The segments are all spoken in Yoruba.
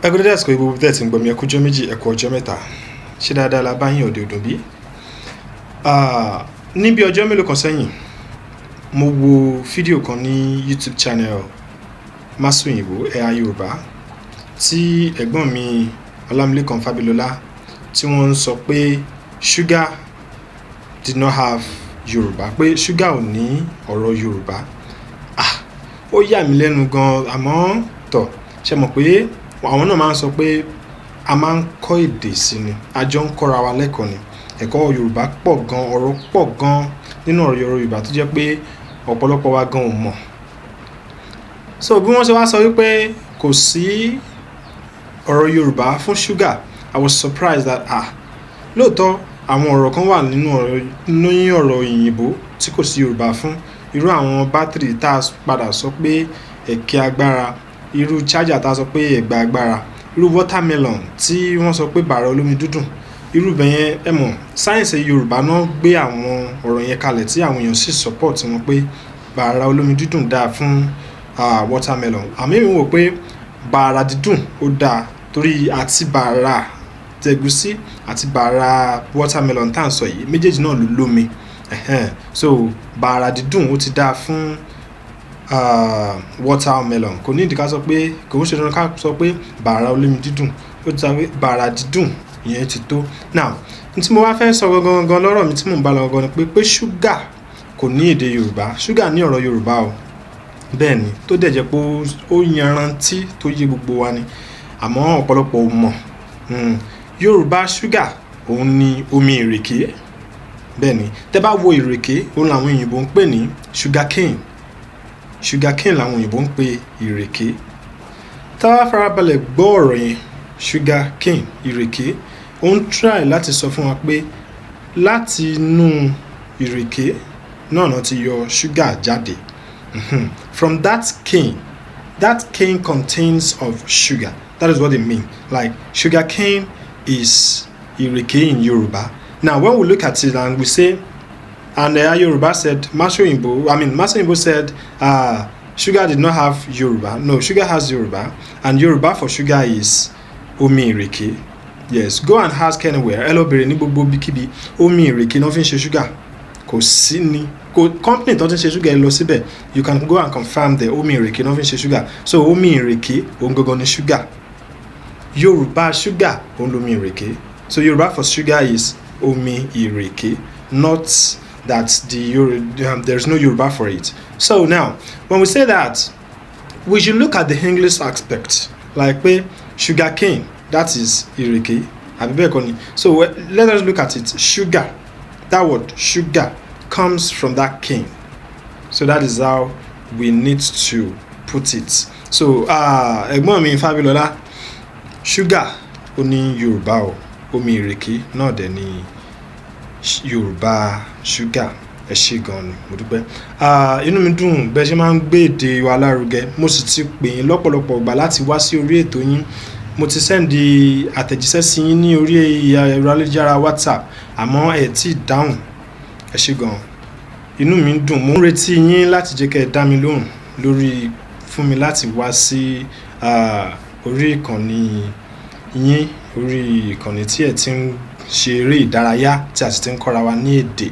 Ẹ kú dédé àsìkò yìí, gbogbo tẹ́ ti ń gbọ́ mi. Ẹ kú ọjọ́ 2, ẹ kú ọjọ́ 3. Ṣé dáadáa la bá yín? Òde òdùn bí? Ní bí ọjọ́ mélòó kan sẹ́yìn, mo wo fídíò kan ní YouTube channel Masoyinbo Ẹ̀yà Yorùbá tí ẹ̀gbọ́n mi Ọlámilékan Fábilọ́lá, tí wọ́n ń sọ pé sugar did not have Yorùbá, pé sugar ò ní ọ̀rọ̀ Yorùbá. Ah, ó yà mí lẹ́nu gan, àmọ́ tọ̀, ṣe mọ̀ pé àwọn náà máa ń sọ pé a máa ń kọ́ èdè sí ni, a jọ ń kọ́ra wa lẹ́kọ̀ọ́ ni. Ẹ̀kọ́ Yorùbá pọ̀ gan, ọ̀rọ̀ pọ̀ gan nínú ọ̀rọ̀ Yorùbá tó jẹ́ pé ọ̀pọ̀lọpọ̀ wa gan ò mọ̀. So bí wọ́n ṣe wá sọ wípé kò sí ọ̀rọ̀ Yorùbá fún sugar, I was surprised that, ah, lóòótọ́, àwọn ọ̀rọ̀ kan wà nínú ọ̀rọ̀ ní ọ̀rọ̀ òyìnbó tí kò sí Yorùbá fún, irú àwọn bátìrì tá a padà sọ pé ẹ̀kẹ́ agbára, irú charger tá a sọ pé ẹ̀gbà agbára, irú watermelon tí wọ́n sọ pé bàrà olómi dúdùn, irú bẹ́yẹn. Ẹ mọ̀, sáyẹ̀nsì Yorùbá náà gbé àwọn ọ̀rọ̀ yẹn kalẹ̀ tí àwọn èèyàn sì support wọn pé bàrà olómi dídùn dáa fún watermelon. Àmọ́ èmi wò pé bàrà dídùn ó dáa, torí àti bàrà tẹ̀gúsí àti bàrà watermelon tá à ń sọ yìí, méjèèjì náà ló lómi. So bàrà dídùn ó ti dáa fún watermelon. Kò ní ìdí ká sọ pé, kò ń ṣe dandan ká sọ pé bàrà olómi dídùn. Ó ti sọ pé bàrà dídùn, ìyẹn ti tó. Now, n tí mo wá fẹ́ sọ gangan gangan lọ́rọ̀ mi tí mò ń bá lọ gangan ni pé ṣúgà kò ní èdè Yorùbá. Ṣúgà ní ọ̀rọ̀ Yorùbá o. Bẹ́ẹ̀ ni, tó dẹ̀ jẹ́ pé ó yanrantí tó yé gbogbo wa ni, àmọ́ ọ̀pọ̀lọpọ̀ ò mọ̀. Yorùbá ṣúgà òun ni omi ìrèké. Bẹ́ẹ̀ ni, tẹ́ bá wo ìrèké, òun làwọn òyìnbó ń pè ní sugar cane. Sugar cane làwọn òyìnbó ń pè ìrèké. Tá a bá farabalẹ̀ gbọ́ ọ̀rọ̀ yẹn, sugar cane, ìrèké, ó ń try láti sọ fún wa pé láti inú ìrèké náà náà ti yọ ṣúgà jáde. From that cane, that cane contains of sugar. That is what it mean. Like, sugar cane is ìrèké in Yoruba. Now, when we look at it and we say, and Yoruba said, Masoyinbo, I mean, Masoyinbo said, sugar did not have Yoruba. No, sugar has Yoruba, and Yoruba for sugar is omi ìrèké. Yes, go and ask anywhere. Ẹ lọ bèrè ní gbogbo ibikíbi, omi ìrèké náà fi ń ṣe sugar. Kò sí ní kò company tó ti ń ṣe sugar, ẹ lọ síbẹ̀, you can go and confirm there, omi ìrèké náà fi ń ṣe sugar. So omi ìrèké òun gangan ni sugar. Yorùbá sugar òun lomi ìrèké. So Yorùbá for sugar is omi ìrèké, not that there's no Yoruba for it. So now, when we say that, we should look at the English aspect, like pé sugar cane, that is ìrèké, àbí bẹ́ẹ̀ kọ́ ni? So let us look at it. Sugar, that word sugar comes from that cane. So that is how we need to put it. So ẹ̀gbọ́n mi Fábílọ́lá, sugar ó ní Yorùbá o, omi ìrèké náà dẹ̀ ní Yorùbá sugar. Ẹ ṣé gan ni, mo dúpẹ́. Ah, inú mi dùn bẹ́ẹ̀ ṣe máa ń gbé èdè wa lárugẹ. Mo sì ti pè yín lọ́pọ̀lọpọ̀ ìgbà láti wá sí orí ètò yín. Mo ti send àtẹ̀jíṣẹ́ sí yín ní orí ẹ̀rọ ayélujára WhatsApp, àmọ́ ẹ tí ì dáhùn. Ẹ ṣé gan, inú mi ń dùn. Mo ń retí yín láti jẹ́ kẹ́ ẹ dá mi lóhùn lórí fún mi láti wá sí orí ìkànnì yín, orí ìkànnì tí ẹ ti ń ṣe eré ìdárayá tí a sì ti ń kọ́ra wa ní èdè.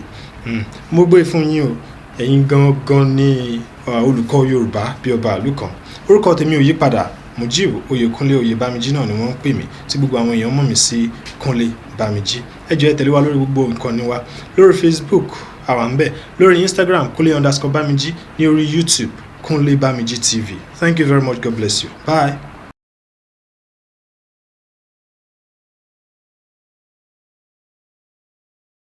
Mo gbé fún yín o. Ẹ̀yin gangan ní olùkọ́ Yorùbá bí ọba ìlú kan. Orúkọ tèmi ò yí padà, Mujeeb Oyèkúnlé Oyèbámijí náà ni wọ́n ń pè mí, tí gbogbo àwọn èèyàn mọ̀ mí sí Kúnlé Bámijí. Ẹ jọ̀ọ́, ẹ tẹ̀lé wa lórí gbogbo ìkànnì wa. Lórí Facebook, àwa ń bẹ̀, lórí Instagram, Kúnlé_Bámijí, ní orí YouTube, Kúnlé Bámijí TV. Thank you very much. God bless you. Bye.